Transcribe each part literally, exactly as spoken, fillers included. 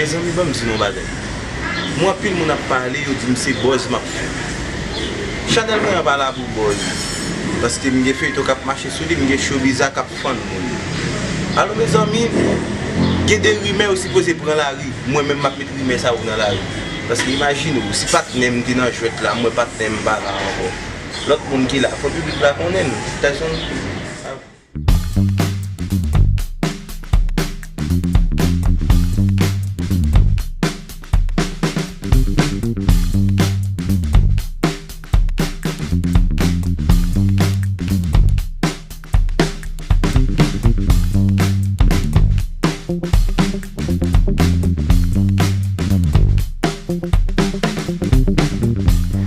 Mezanmi, ban m di nou yon bagay. M wè anpil moun ap pale, yo di m se buzz m ap fè. Chanèl mwen an pa la pou buzz. Paske m gen feyton k ap mache sou li, m gen showbiz la k ap fann moun. Alò, mezanmi, gen de rimè yo sipoze pran lari. Mwen menm, m ap met rimè sa yo nan lari. Paske imajine w, si patnè m te nan jwèt la, m wè patnè m pa la ankò. Lòt moun ki la, fò piblik la konnen n. Tayson.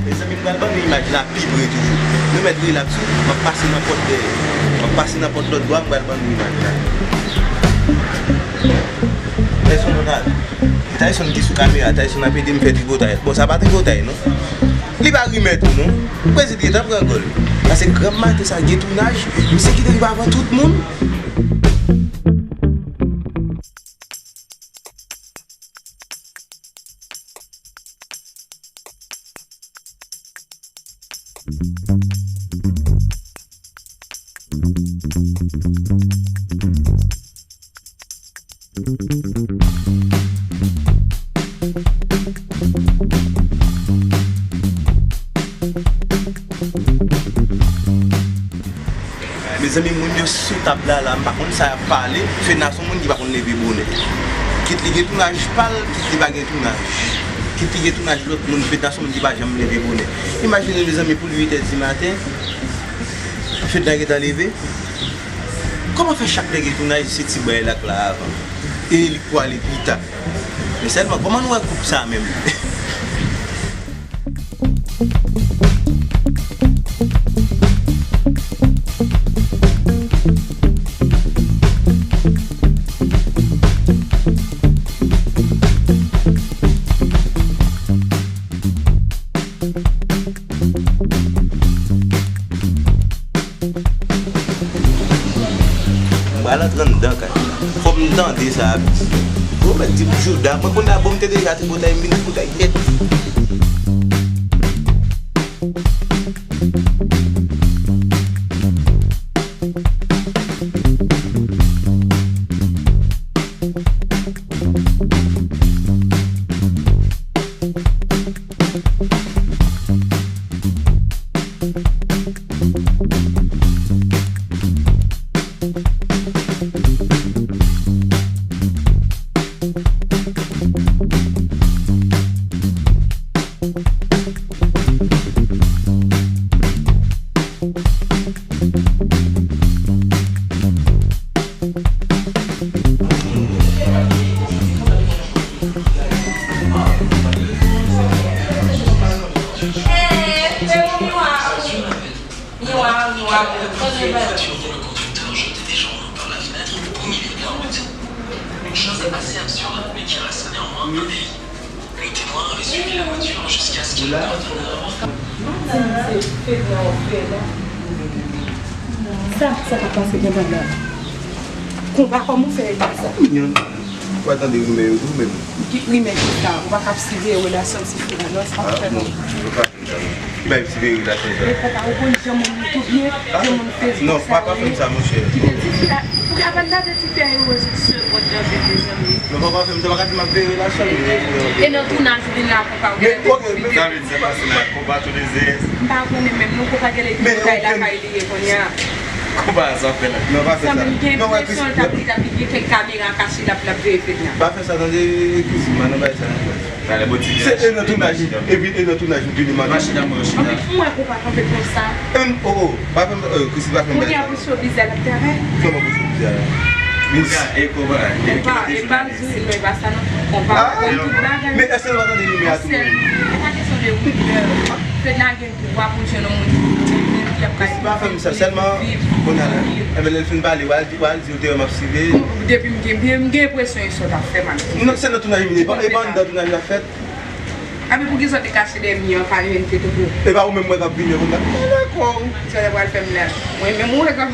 Mezanmi, m pral ban nou imaj la pi pre toujou. Nou mèt rilaks wi. M ap pase nan pòt dèyè. M ap pase nan pòt lòt bò a, m pral ban nou imaj la. Tayson Ronald. Tayson ki sou kamera, Tayson ap ede m fè tripotay. Bon, sa pa tripotay, non. Li pa rimè tou, non. Prezid gentan pran gòl. Paske granm maten sa gen tounaj, misye kite rive avan tout moun. Mezanmi, moun yo sou tab la, la, m pa konn sa y ap pale. Fedna se yon moun ki pa konn leve bonè. Kit li gen tounaj pa l, kit li pa gen tounaj. Kit li gen tounaj lòt moun, Fedna se yon moun ki pa janm leve bonè. Imajine, mezanmi, pou l uit è di maten, Fedna gentan leve. Kòman fè chak lè gen tounaj, se ti bway la k la avan? E li k pou ale pi ta. Men sèlman, kòman nou wè koup sa menm? M pral antre anndan kay la. Fò m tande sa ap di. Ou mèt di m jouda. Mwen kounye a, bon, m te deja tripotay, m vin tripotay nèt. Miwa, miwa, miwa. Une voiture dont le conducteur jetait des gens par la fenêtre au milieu de la route. Une chose assez absurde, mais qui reste néanmoins un délit. Le témoin avait suivi la voiture jusqu'à ce qu'il perdît un œil. Sa, sa ka pase nan banda. Konpa, kòman w fè regle sa? Ou pa tande rimè yo tou menm? Ki rimè ki sa? Ou pa ka ap siveye relasyon ti fi la, non, sa pa fè non. Ki bay m siveye relasyon sa? E papa, ou konn jan moun yo tou byen, jan moun Facebook sa yo ye. Non, pa, pa fè m sa, monchè. Kite ti fi a, pou ka pa gade ti fi a yon rezo sou kont nan vi, mezanmi. Non, pa, pa fè m sa, pa ka di m ap veye relasyon m. E nan tounaj ou vin la, konpa, ou gade ti fi. Sa vle di se pase nan konpa tou lezè. M pa konnen menm, non, konpa, gade ki bagay lakay li ye kounye a. Konpa sa fè la. Non, pa fè sa. Sanble m gen enpresyon l t ap, li t ap gen kèk kamera kache l ap, l ap veye Fedna. Pa fè sa, tande, Kizima, nan bagay sa. Talè, bon, ti se e nan tounaj, epi e nan tounaj, ou vini mande. Machina mwen, chita. Anpil pou mwen, konpa kanpe konsa. Enn, oh, oh, pa fè m, euh, Chrissy, pa fè m bagay sa. Kounye a pou showbiz la, l ap travay. Kòman pou showbiz la? Konpa, e konpa, e konpa, e pa di, non, e pa sa, non. Konpa, konn tout bagay. Men èske nou pa tande rimè a tou menm? E pa kesyon de rimè. Fedna gen dwa pou l jwenn yon moun ki ap kay viv, viv. Chrissy, pa fè m sa, sèlman, kounye a la, enben, lè l fin pale, w al di, w al di, ou te wè m ap siveye. Depi m gen, m gen enpresyon e sa w t ap fè, man. Non, se nan tounaj, e pa, e pa anndan tounaj la fèt. Abi, poukisa w te kache dèyè mi an, pa jwenn te tou? E pa ou menm mwen k ap vini konsa. Mwen dakò. Sa te pral fè m la. Mwen menm ou wè k ap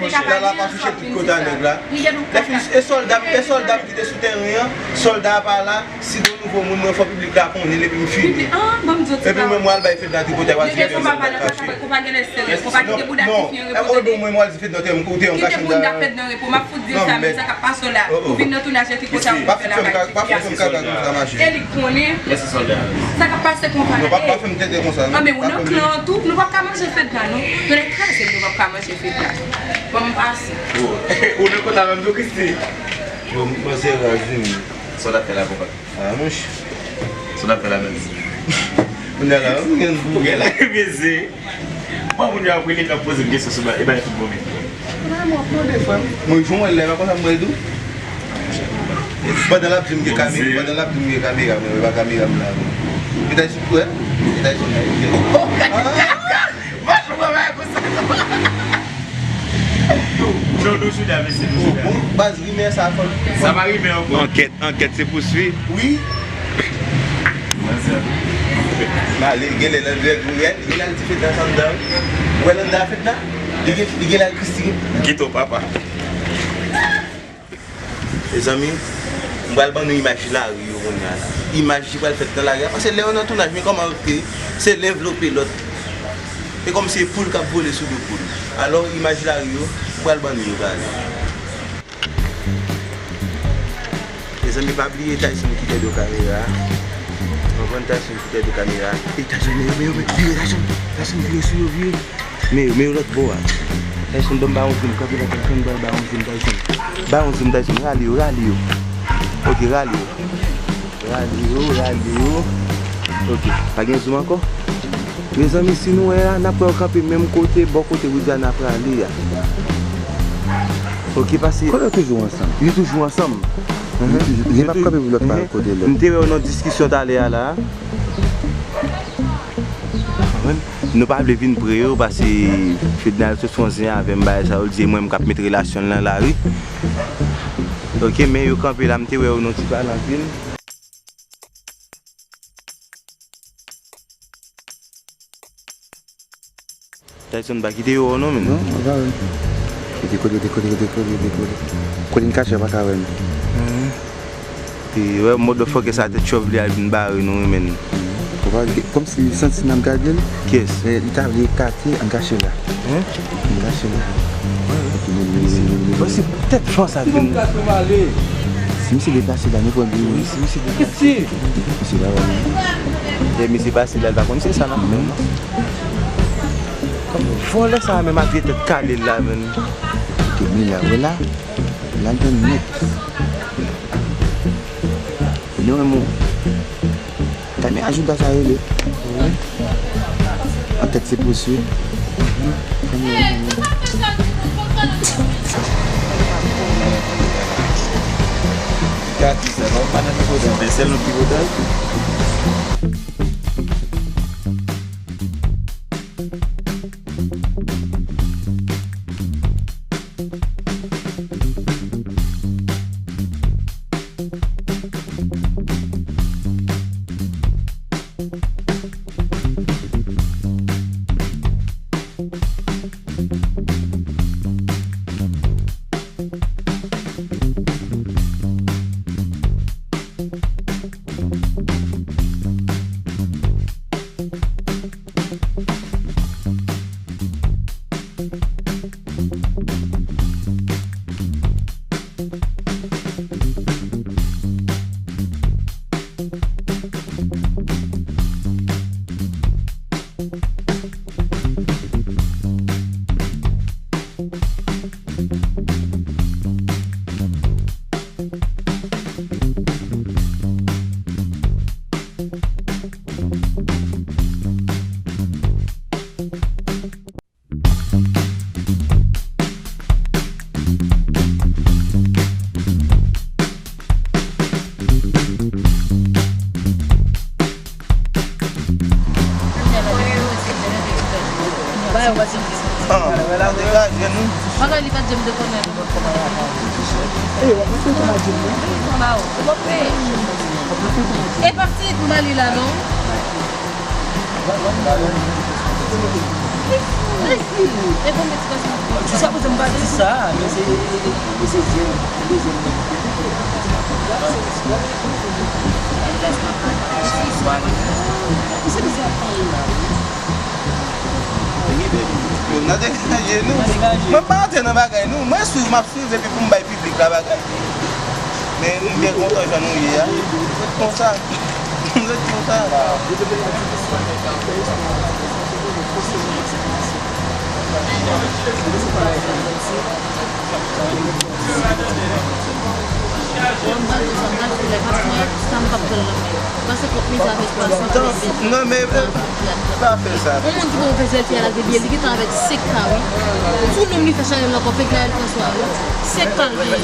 Sòlda la pa fiche tout kote a nèg la. Lè fini, e sòlda, e sòlda m ki te sou teren an, sòlda a pa la, si gen nouvo moun, mwen fò piblik la konnen l epi m fini. Epi mwen, mwen al bay Fedna tripotay, w al di Fedna kache. Non, non, e mwen, mwen al di Fedna te m koute yon kache. Kite moun da Fedna repo, m ap fout di l sa menm, sa k ap pase w la. Ou vin nan tounaj epi konsa ou fè la. Pa fè m kaka konsa, mache. E li konnen sa k ap pase konsa la. Non, pa fè m tete konsa, non. Anben, ou nan klan an tou, nou p ap ka manje Fedna, non. Tonnè kraze m, nou p ap ka manje Fedna. Ban m pase. Ou nan kòt la menm tou, Christy? Bon, m panse raj vini. Sa w t ap fè la, konpa? Ah, monchè. Sa w t ap fè la menm? Kounye a la, m gen pou gen la. Mezye. Mwen, moun yo ap rele, m ap poze m kesyon sou bagay, e bagay foutbòl menm. Mwen, mwen ap mande, frè m. Mwen, jan w wè l la, e pa konsa m wè l tou. Pandan l ap di m gen kamera, pandan l ap di m gen kamera, mwen, e pa kamera m la, non. Etazini, wè? Etazini, wè? Ah! Mwen, mwen, mwen, konsa. Nou, nou, nou chita, mesye, nou chita. Bon, baz, rimè sa fò l. Sa pa rimè ankò. Ankèt, ankèt se pouswiv. Wi. Male, genlè nan dwèt ou, genlè al di Fedna sa anndan. Ou wè l anndan a Fedna? Li gen, li genlè al Christy. Kite w, papa. Mezanmi, m pral ban nou imaj lari yo kounye a la. Imaj ki pral fèt nan lari a, paske lè yo nan tounaj, men kòman yo te, se len vlope lòt. E kòmsi se poul k ap vole sou do poul. Alò, imaj lari yo, m pral ban nou yo, gade. Mezanmi, pa bliye Tyson ki tèt do kamera a. Konprann, Tyson ki tèt do kamera a. E Tyson, men yo, men, vire Tyson. Tyson vire sou yo, vire. Men yo, men yo lòt bò a. Tyson, ban m ba yon zoom, kanpe la, Tyson, ban m ba yon zoom, Tyson. Ba yon zoom, Tyson, rale yo, rale yo. Ok, rale yo. Rale yo, rale yo. Ok, pa gen zoom ankò? Mezanmi, si nou wè a, n ap wè yo kanpe menm kote, bò kote Widiana prale a. Ok, pase. Kote yo toujou ansanm? Yo toujou ansanm. Yo toujou, yo p ap kanpe pou lòt pa al kote lòt. M te wè yo nan diskisyon talè a la. Nou pa vle vin pre yo, paske Fedna sot fè yon zen avè m, bagay sa yo, l di e mwen m k ap met relasyon l nan lari. Ok, men yo kanpe la, m te wè yo nan ti pale anpil. Tyson, pa kite yo wè w non, men. Non, mwen pa wè. Yo dekole, dekole, dekole, dekole. Kote n kache a pa ka wè n. Pi, wè, motherfucker sa tèt chòv li al vin bare nou, wi, men. Ou pa gen, kòmsi li santi n ap gade l. Kiyès? Eh, li ta vle ekate, ann kache la. Hein? Ann kache la. Bon, se tèt fan sa vin. Si misye deplase la, nou pran li. Wi, si misye deplase. Misye la, wè. E misye pase la, l pa konn se sa n ap fè, non. Vòlè sa menm ak vye tèt kale l la, menm. Ke mi la, wè la. L al tann nèt. Nou menm, ou ta men ajouda sa rele. Ankèt se pouswiv. Gade sa, non, pa nan tripotay, men sèl nou tripotay. Bagay li pa t janm dekonnen. E, w ap fè tou madjim, non? Wi, tonba o. Ou p ap peye. E pati pou Mali la, non? Li fou, li fou. E bon, men ti gason. Jiskaprezan, m pa di sa, men se, se, se, se dezyèm, se dezyèm nèg. Misye, misye ap pale la, wi. Yo, n a degaje nou. Mwen pa antre nan bagay nou. Mwen swiv, m ap swiv epi pou m bay piblik la bagay. Men nou byen kontan jan nou ye a. Nou ret konsa. Nou ret konsa. Bon, m pral fè sa, m pral fè lè, paske sa m p ap pran nan men. Paske kont mizè avèk pwason, avèk bèt. Non, men, euh, pa fè sa. Yon moun ki pran yon pèsèl fè a lave byen, li gentan avèk senk ka, wi. Sou nonm li fè chanèl ankò, fè Gaël François, wi. Senk ka l genyen.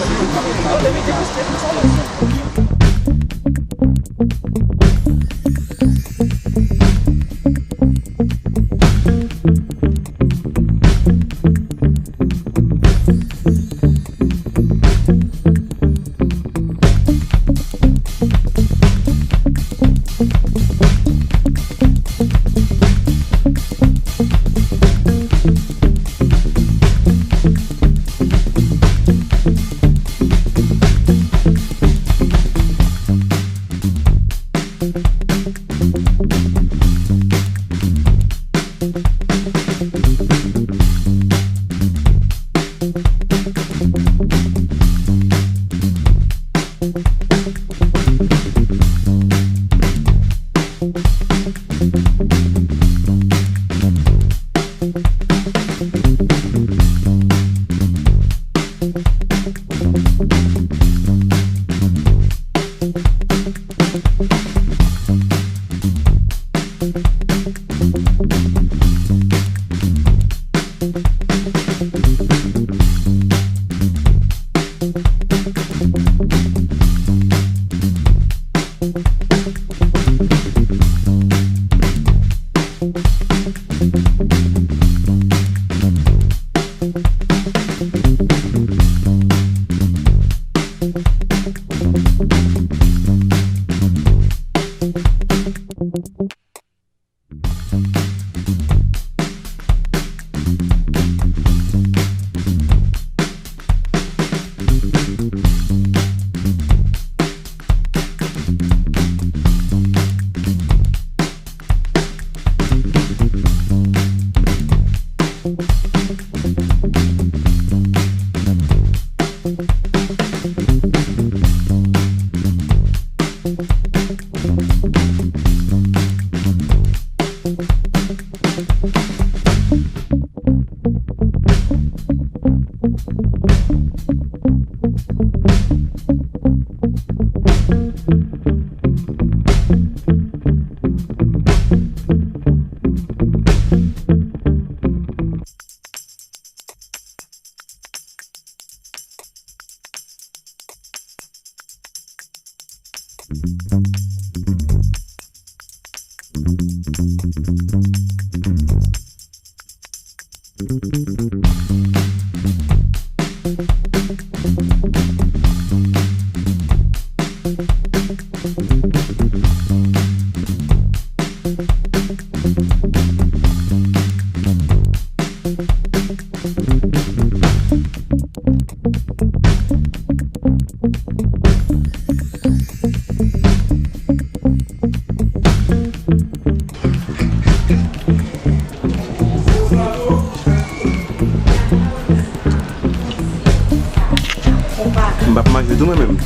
M p ap manje tou mwen menm.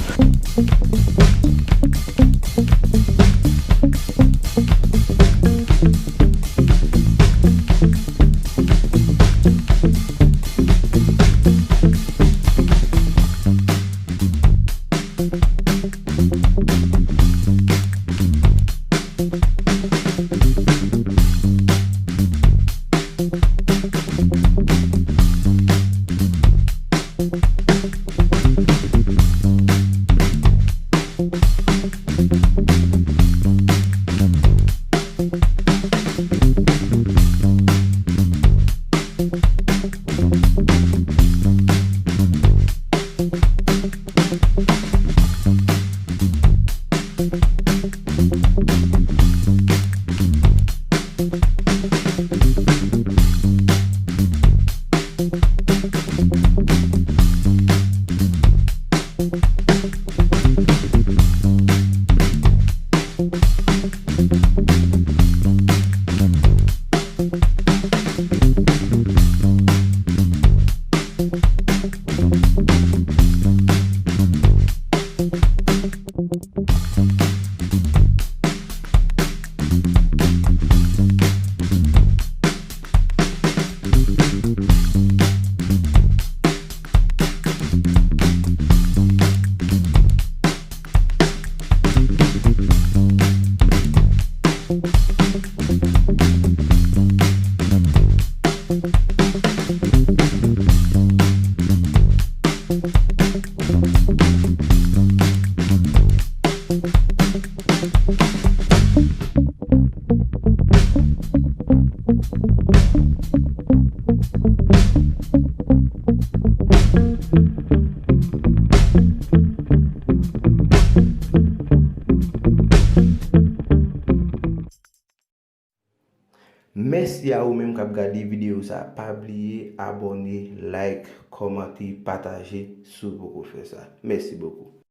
Mèsi a ou menm k ap gade videyo sa. Pa bliye abòne, like, kòmante, pataje si w poko fè sa. Mèsi bokou.